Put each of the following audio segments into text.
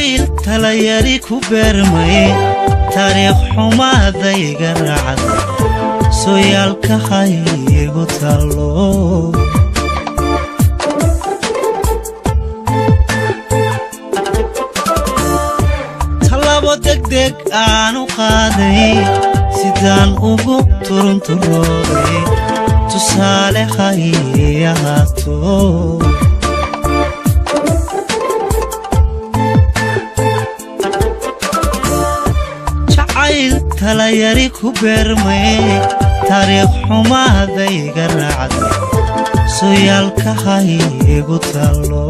Jacayl talayari ku beermay, taariikh xumaadayga raacday, sooyaalka haygu taallo. Tallabo degdeg aanu qaaday, sidaan ugu turunturooday, tusaale hay ahaato. Jacayl talayari ku beermay, taariikh xumaadayga raacday, sooyaalka haygu taallo.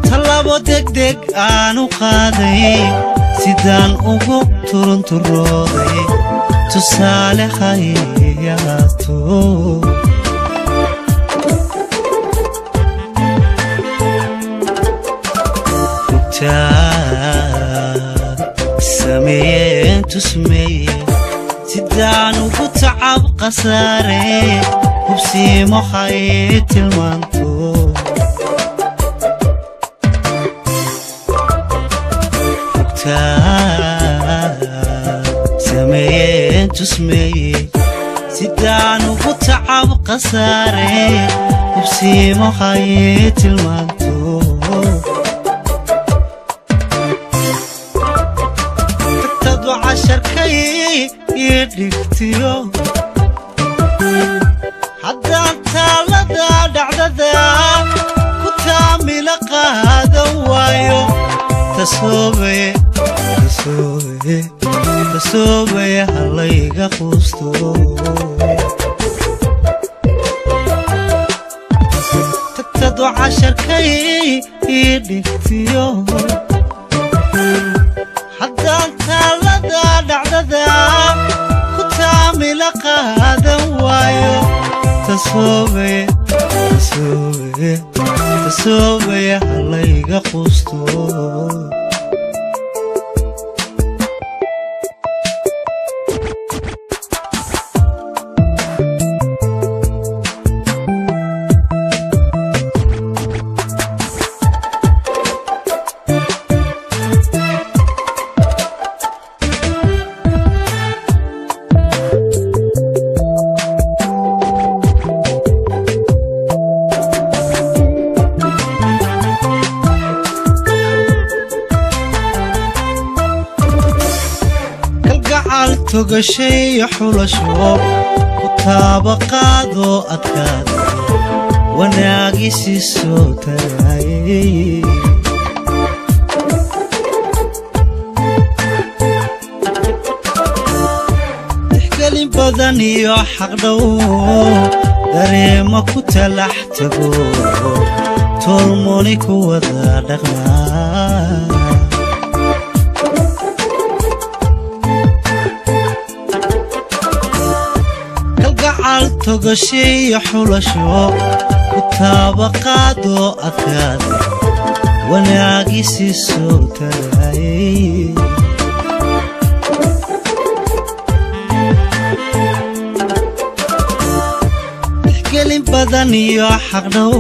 Tallabo degdeg aanu qaaday, sidaan ugu turunturooday, tusaale hay ahaato. Sameeyeen tusmeeye, sidaan ugu tacab khasaare, hubsiimo hay tilmaanto. Sameeyeen tusmeeye, sidaan ugu tacab khasaare, hubsiimo hay tilmaanto. Tagtadu casharkay ii dhigtiyo, haddaan taalada dhacdada ku taamila qaadan waayo, tasoobaye tasoobaye tasoobaya halayga quusto. Tagtadu casharkay ii dhigtiyo, haddaan taalada dhacdada ku taamila qaadan waayo, tasoobaye tasoobaye tasoobaya halayga quusto. Kalgacal togashay xulasho ku taaba qaadoo adkaada, wanaagisi soo taraayay. Tixgelin badan iyo xaqdhow, dareema ku talax tago, tolmoni ku wada dhaqmaa. Kalgacal togashay xulasho ku taaba qaadoo adkaada, wanaagisi soo taraayay. Tixgelin badan iyo xaqdhow,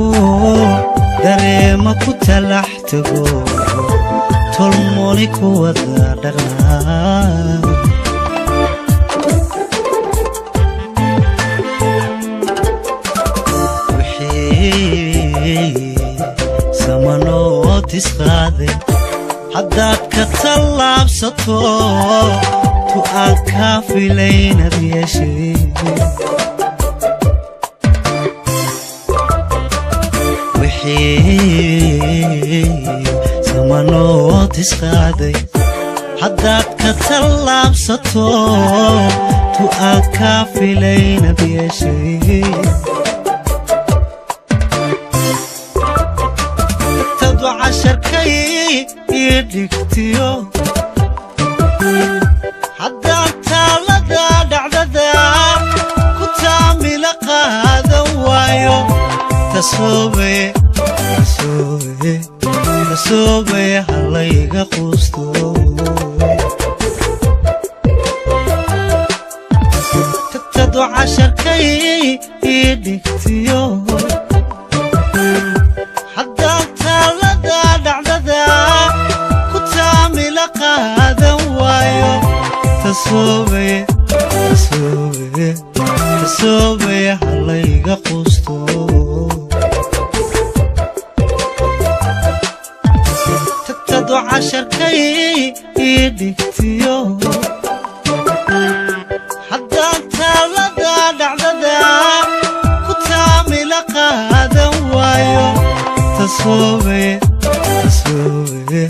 dareema ku talax tago, tolmoni ku wada dhaqnaa. Wixii samanood isqaaday haddaad ka tallaabsato, tu aan kaa filaynad yeeshay. Wixii samanood isqaaday haddaad ka tallaabsato, tu aan kaa filaynad yeeshay. Tagtadu casharkay ii dhigtiyo, haddaan taalada dhacdada ku taamila qaadan waayo, tasoobaye tasoobaye tasoobaya halayga quusto. Tagtadu casharkay ii dhigtiyo. Haddaan taalada dhacdada ku taamila qaadan waayo, tasoobaye, tasoobaye, tasoobaya, halayga qusto. Tagtadu casharkay ii dhigtiyo. Haddaan taalada dhacdada ku taamila qaadan waayo, tasoobaye, tasoobaye,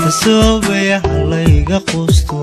tasoobaya, halayga qusto.